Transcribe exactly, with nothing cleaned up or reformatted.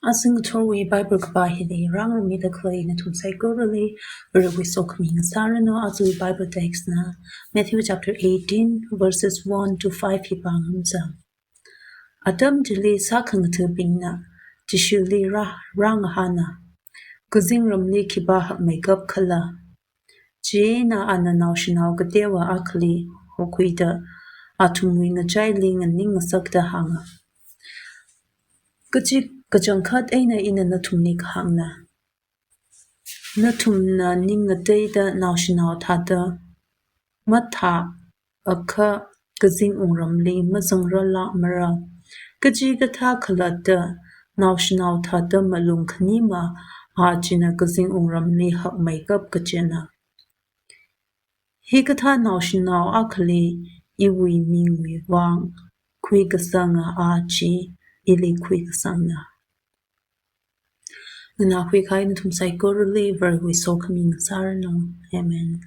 Aja ngathorwui Bible kapā hili rāngarummida khalei nathum saikorali Varewui sokhami ngasāranu. Ajawui Bible text na Matthew chapter eighteen, verses one to five hi pāngarumsa. Atam chili sākhangathabingna Jishuli rā, rāngahāna, "Kazingramli khipā hakmeikap khala?" Chieina ana naoshinao kateowa akhali hokhuida athumwui ngachaili nganing ngasakta hānga, "Kachi kachangkhat eina ina nathumli kahāngna, nathumna ning ngateida naoshinao thāda mathāakha kazing wungramli mazangralākmara. Kachikathā khalatta naoshinao thāda malung khanima, a china kazing wungramli hakmeikap kachina. Hikathā naoshinao akhali iwui mingwui vang khuikasanga, a chi ili khuikasangna." Nganākhui kahai nathum saikorali Varewui sokhami ngasāranu. Amen.